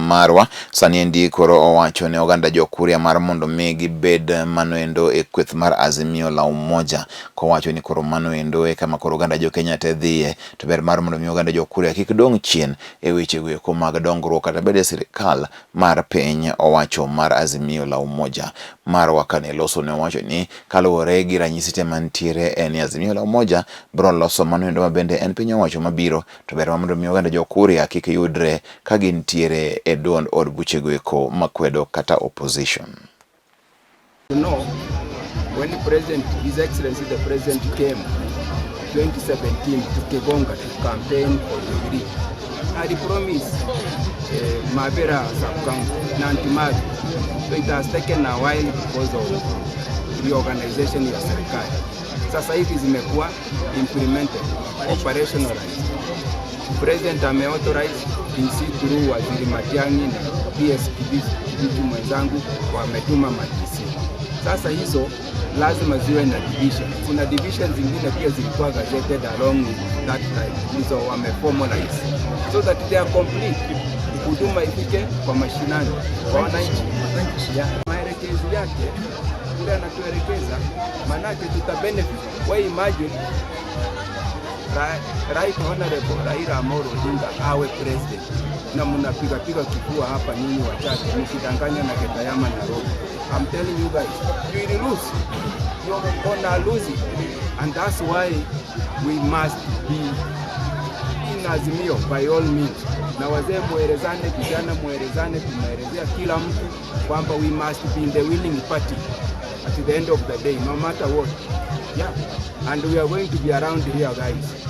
Marwa sani endi koro owacho ne oganda jo Kuria mar mondo mi gibed manoendo e kweth mar Azimio la Umoja, kowacho ni koro manoendo e kama koro oganda jo Kenya te dhiye, to ber mar mondo mi oganda jo Kuria kik dong' chien e weche goeko mag dongruok kata bed e sirikal mar piny owacho mar Azimio la Umoja. Marwa kane loso ne owacho ni kaluwore gi ranyisi te mantiere en ni Azimio la Umoja biro loso mano endo ma bende en piny owacho mabiro, to ber ma mondo mi oganda jo Kuria kik yudre ka gintiere e duond od buchego eko makwedo kata opposition. You know, when the President, His Excellency the President came 2017 to Kegonga to campaign for Jubilee, had promised Mabera sub-county, Nantimabi. So it has taken a while because of reorganization ya serikali. Sasa hivi zimekuwa implemented, operationalized. President ameauthorize DC through Waziri Matiang'i na PS Kibichu mwenzangu wametuma ma DC. Sasa hizo lazima ziwe na division. Kuna division zingine pia zilikuwa gazetted along with that time, hizo wame formalize so that they are complete. Huduma ifike kwa mashinani kwa wananchi. Yeah. Maelekezo yake kule anatuelekeza, manake tuta benefit. We imagine Right Honorable Raila Amolo Odinga awe president na mnapiga piga kifua hapa nyinyi wachache mkidanganya na Ketayama Nairobi. I'm telling you guys, you will lose. You're gonna lose it. And that's why we must be in Azimio by all means. Na wazee muelezane, vijana muelezane, tumeelezea kila mtu kwamba we must be in the winning party at the end of the day, no matter what. Yeah. And we are going to be around here, guys.